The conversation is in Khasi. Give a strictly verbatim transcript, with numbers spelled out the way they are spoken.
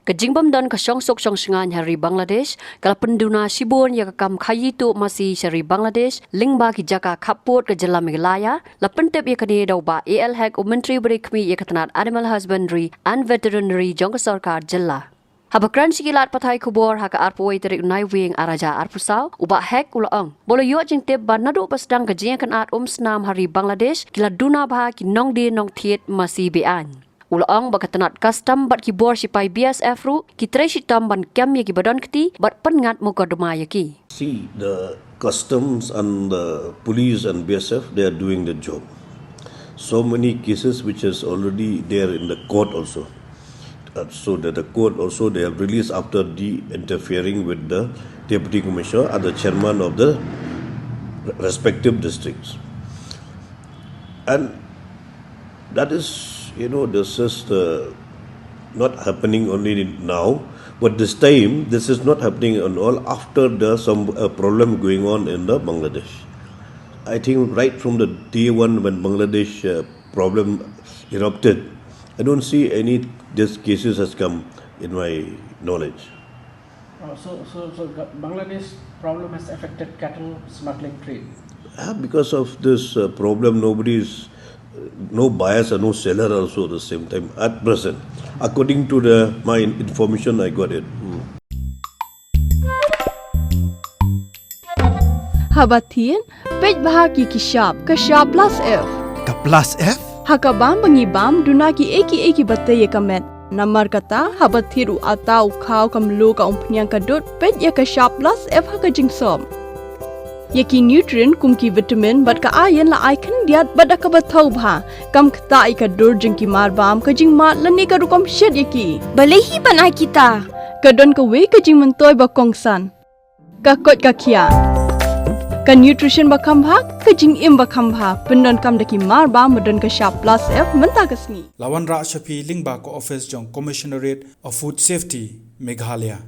Ka jingbym don ka shongsuk shongshngaiñ ha ri Bangladesh ka la pynduna shibun ïa ka kam khaii tuh masi sha ri Bangladesh lyngba ki jaka khappud ka jylla Meghalaya, la pyntip ïa kane da u Bah A L Hek, u Myntri ba dei khmih ïa ka tnat Animal Husbandry and Veterinary jong ka sorkar jylla. Haba kren sha ki lad pathai khubor ha ka arphew tarik u Naiwieng arhajar arphew saw, u Bah Hek u la ong ba u la ïoh jingtip ba naduh ba sdang ka jingïakynad umsnam ha ri Bangladesh ki la duna bha ki nongdie nongthied masi be-aiñ. U la ong ba ka tnat Custom bad ki bor shipai B S F ruh ki trei shitom ban kem ïa kiba don kti bad pynngat mukotduma ïa ki. See, the customs and the police and B S F, they are doing the job. So many cases which is already there in the court also. Uh, so that the court also, they have released after the interfering with the deputy commissioner and the chairman of the respective districts. And that is, you know, this is the, not happening only now, but this time this is not happening at all after the some uh, problem going on in the Bangladesh. I think right from the day one when Bangladesh uh, problem erupted, I don't see any these cases has come in my knowledge. Oh, so, so, so the Bangladesh problem has affected cattle smuggling trade. Ah, because of this uh, problem, nobody is, no buyers and no seller also at the same time at present, according to the my information I got it. Hmm. Haba thied, peit bha ki ki shap, ka shap plus F. Ka plus F? Ha ka bam ba ngi bam, duna ki ei ki ei kiba tei ïa ka met. Namar kata, haba thied u atta, u khaw, ka mluh, ka umphniang, ka dud, peit ïa ka shap plus F ha ka jingsop. Ïa ki nutrient kum ki vitamin bad ka iron la ai khyndiat bad da kaba thaw bha. Kam ktah ïa ka dur jong ki marbam, ka jingmad lane ka rukom shet ïa ki. Balei hi ban ai kita? Ka don kawei ka jingmyntoi ba kongsan. Ka koit ka khiah. Ka nutrition ba kham bha, ka jingim ba kham bha. Pyndonkam da ki marbam ba don ka shap plus F mynta ka sngi. La wanrah sha phi lyngba ka ophis jong Commissionerate of Food Safety, Meghalaya.